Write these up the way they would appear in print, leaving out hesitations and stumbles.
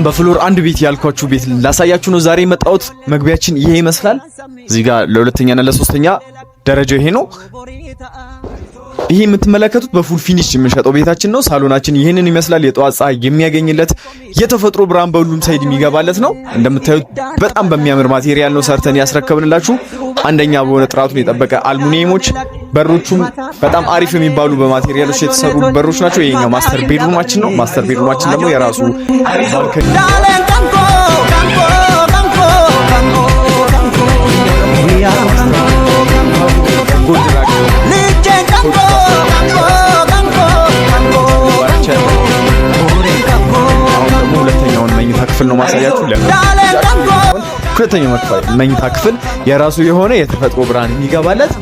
በ floor አንድ ቤት ያልኳችሁ ቤት ላሳያችሁ ነው ዛሬ የመጣሁት። መግቢያችን ይሄ ይመስላል። እዚህ ጋር ለሁለተኛና ለሶስተኛ ደረጃው ይሄ ነው። ይሄ የምትመለከቱት በ full finish የምንሸጠው ቤታችን ነው። ሳሎናችን ይህንን ይመስላል። የጠዋት ፀሐይ የሚያገኝለት፣ የተፈጥሮ ብርሃን በሁሉም side የሚገባለት ነው። እንደምታዩት በጣም በሚያምር material ነው ሰርተን ያስረከብንላችሁ። አንደኛ በሆነ ጥራቱን የጠበቀ አልሙኒየሞች፣ በሮቹም በጣም አሪፍ የሚባሉ በ material ኦች የተሰሩ በሮች ናቸው። ይሄኛው master bedroom ኣችን ነው። Master bedroom ኣችን ደግሞ የራሱ balcony Dalen kanko, kanko, kanko, kanko, kanko. Gold ራክ Lichen kanko, kanko, kanko, kanko. አሁን ደግሞ ሁለተኛውን መኝታ ክፍል ነው ማሳያችሁ። Dalen kanko. ሁለተኛው መኝታ ክፍል የራሱ የሆነ የተፈጥሮ ብርሃን የሚገባለት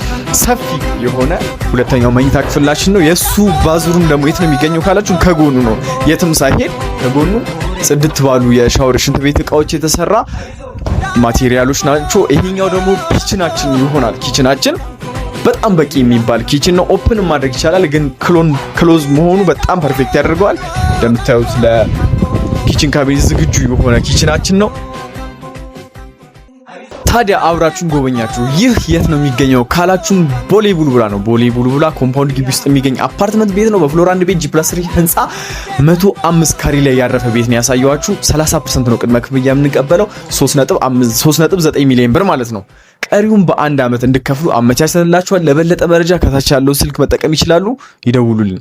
ሰፊ የሆነ ሁለተኛው መኝታ ክፍላችን ነው። የሱ bathroom ደግሞ የት ነው የሚገኘው ካላችሁ ከጎኑ ነው። የትም ሳይሄድ ከጎኑ ጽድት ባሉ የሻወር ሽንት ቤት እቃዎች የተሰራ material ኦች ናቸው። ይሄኛው ደግሞ kitchen ኣችን ይሆናል። Kitchen ኣችን በጣም በቂ የሚባል kitchen ነው። Open ማድረግ ይቻላል፣ ግን close መሆኑ በጣም perfect ያደርገዋል። እንደምታዩት ለ kitchen cabinet ዝግጁ የሆነ kitchen ኣችን ነው። ታዲያ አብራችሁን ጎበኛችሁ። ይህ የት ነው የሚገኘው ካላችሁን ቦሌ ቡልቡላ ነው። ቦሌ ቡልቡላ compound ግቢ ውስጥ የሚገኝ አፓርትመንት ቤት ነው። በ floor አንድ ቤት G+3 ህንፃ 105 ካሬ ላይ ያረፈ ቤት ነው ያሳየኋችሁ። 30% ነው ቅድመ ክፍያ የምንቀበለው፣ 3.9 ሚሊዮን ብር ማለት ነው። ቀሪውን በአንድ ዓመት እንድከፍሉ አመቻችተንላችኋል። ለበለጠ መረጃ ከታች ያለው ስልክ መጠቀም ይችላሉ። ይደውሉልን።